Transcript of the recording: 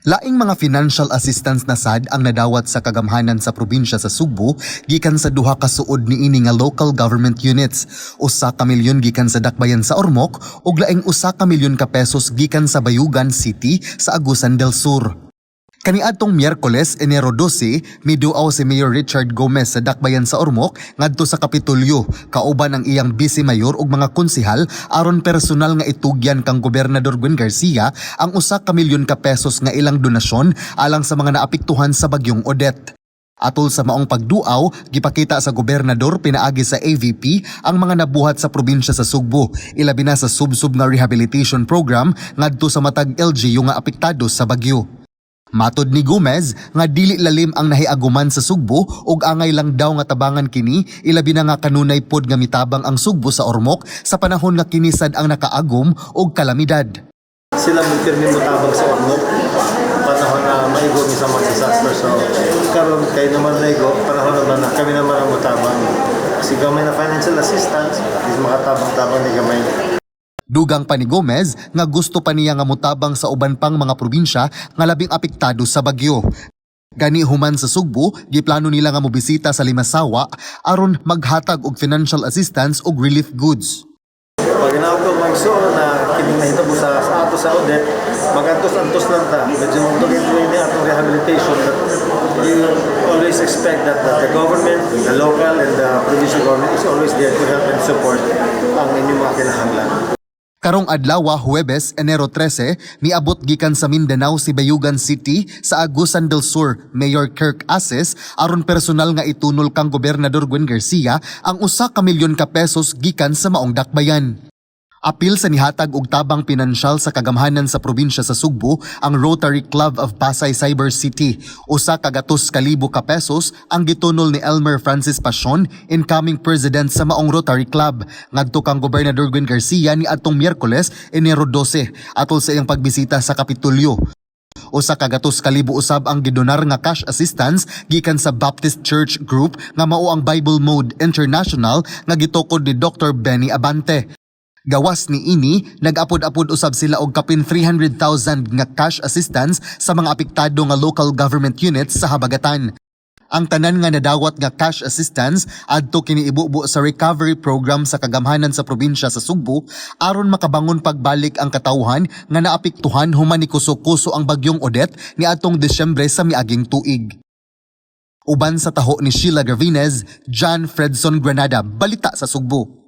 Laing mga financial assistance na sad ang nadawat sa kagamhanan sa probinsya sa Sugbo gikan sa duha ka suod niini nga local government units. 1 ka milyon gikan sa Dakbayan sa Ormoc ug laing 1 ka milyon ka pesos gikan sa Bayugan City sa Agusan del Sur. Kaniadtong Miyerkules, Enero 12, miduaw si Mayor Richard Gomez sa Dakbayan sa Ormoc ngadto sa Kapitolyo kauban ang iyang vice mayor ug mga konsehal aron personal nga itugyan kang Gobernador Gwen Garcia ang 1 ka milyon ka pesos nga ilang donasyon alang sa mga naapektuhan sa bagyong Odette. Atol sa maong pagduaw, gipakita sa gobernador pinaagi sa AVP ang mga nabuhat sa probinsya sa Sugbo, ilabi na sa sub-sub nga rehabilitation program ngadto sa matag LGU nga apektado sa bagyo. Matod ni Gomez nga dili lalim ang nahiaguman sa Sugbo ug angay lang daw nga tabangan kini, ilabi na nga kanunay pod nga mitabang ang Sugbo sa Ormoc sa panahon nga kini sad ang nakaagom og kalamidad. Sila mo pirmi motabang sa Ormoc panahon na maigo ni sa mga disaster. So karon kay naman naigo, panahon naman na kami naman ang motabang. Kasi gamay na financial assistance, at least makatabang-tabang ni gamay. Dugang pa ni Gomez nga gusto pa niya nga motabang sa uban pang mga probinsya nga labing apektado sa bagyo. Gani human sa Sugbo, giplano nila nga mobisita sa Limasawa aron maghatag og financial assistance ug relief goods. Pag ginawa ko magsuon na kining nahitabo sa ato sa Odette, magantos-antos lang ta. Medyo magdugay-dugay ni atong rehabilitation, but you always expect that the government, the local and the provincial government is always there to help and support ang inyong mga kinahanglan. Karong adlaw, Huwebes, Enero 13, miabot gikan sa Mindanao si Bayugan City sa Agusan del Sur Mayor Kirk Asis aron personal nga itunol kang Gobernador Gwen Garcia ang 1 ka milyon ka pesos gikan sa maong dakbayan. Apil sa nihatag og tabang pinansyal sa kagamhanan sa probinsya sa Sugbo ang Rotary Club of Pasay Cyber City. 100,000 ka pesos ang gitunol ni Elmer Francis Pasion, incoming president sa maong Rotary Club, ngadto kang Gobernador Gwen Garcia ni adtong Miyerkules, Enero 12, atol sa iyang pagbisita sa Kapitolyo. 100,000 usab ang gidonar nga cash assistance gikan sa Baptist Church Group nga mao ang Bible Mode International nga gitukod ni Dr. Benny Abante. Gawas ni ini, nag-apod-apod usab sila og kapin 300,000 nga cash assistance sa mga apektado nga local government units sa habagatan. Ang tanan nga nadawat nga cash assistance adto kini ibubo sa recovery program sa kagamhanan sa probinsya sa Sugbo aron makabangon pagbalik ang katawhan nga naapektuhan human ni kuso-kuso ang bagyong Odette niadtong Disyembre sa miaging tuig. Uban sa taho ni Sheila Gravines, John Fredson Granada, Balita sa Sugbo.